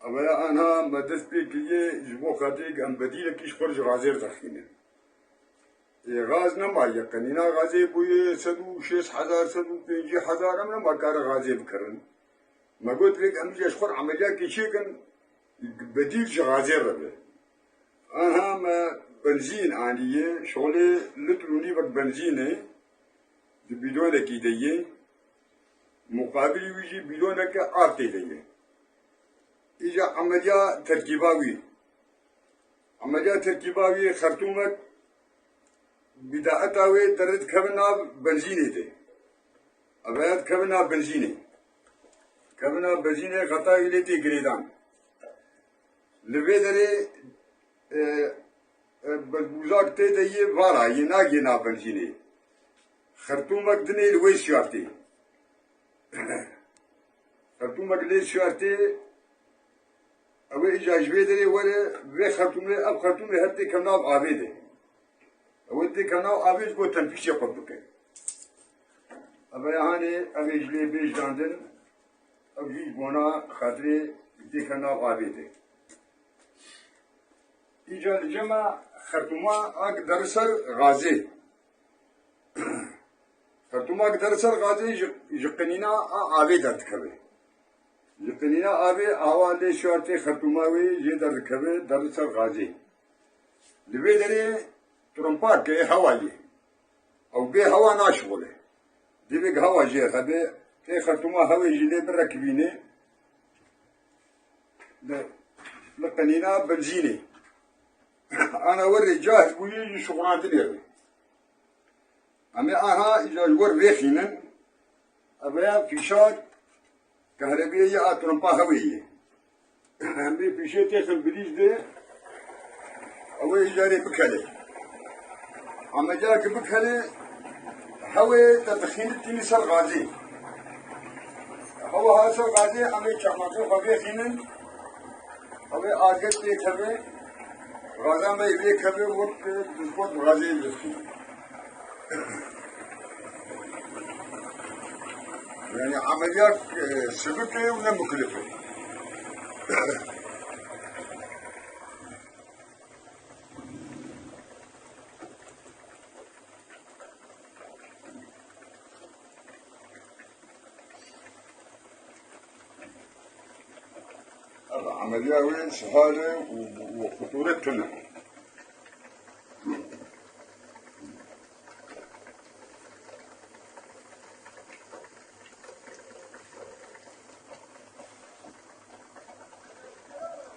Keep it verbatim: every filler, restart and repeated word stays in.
Ev ya anha me dest pê kiriye ji bo xatirê em bedîlekî ji xwe ji gazê re derxînin. Ê, gaz nemaye, qenîna gazê bûye sed û şêst hezar, sed û pêncî hezar, em nema kare gazê bikirin. Me got, vêk em ji xwe emeliyakê çêkin, bedîl ji gazê re be. Aha me benzîn aniye, şolê litr û nîvek benzînê di bîdonekî de ye, muqabilî wî jî bîdoneke av tê de ye. Îca emeliya terkîba wî. Emeliya terkîba wî xertûmek bîdaeta wê derdikevin nav benzînê de. Ev ya dikevin nav benzînê. Kevin nav benzînê xeta wî lê tê girêdan. Li vê derê, e, e, bezbûzak tê de yê vala, yê nagê nav benzînê. Xertûmek dinê li wê şiyartê. Xertûmek lê şiyartê, ew ê îca ji vê derê were, vê xertûmê, ev xertûmê her tê kevnav avê de. Ew ê tê kevnav avê ji bo tenfîşê xwe bike. Ev ê hanê, ev ê ji lê bê jandin, ev jî ji bona xatirê tê kevnav avê de. Îca li cema xertûma ak der ser gazê. Xertûmak der ser gazê ji, ji qinîna a avê derdikeve. Ji qinîna avê awa lê şartê xertûma wê jê derdikeve der ser gazê. Li vê derê trompak e hewa ye. Ew bê hewa naşixule. Divê hewa jê hebe, tê xertûma hewê jî lê birekibîne. Li, li qinîna benzînê. Ana werê cahil bûye ji şuxulandinê re. Em ê aha îca ji wer vêxînin. Ev ya fîşak kehrebiyê ya a trompa hewê ye. Em ê fîşê têxin bilîz de, ew ê îcarê bikele. Ame careke bikele, hewê te dixînitînî ser gazê. Hewa ha ser gazê, em ê çaxmakê xwe vêxînin. Ew ê agir têkeve, gaza me yê vêkeve wek dizgot gazê vêxîne. Yani ameliyat, e, sivik e û ne muklif e. Ev emeliya wê sihal e û, û xuturet tune.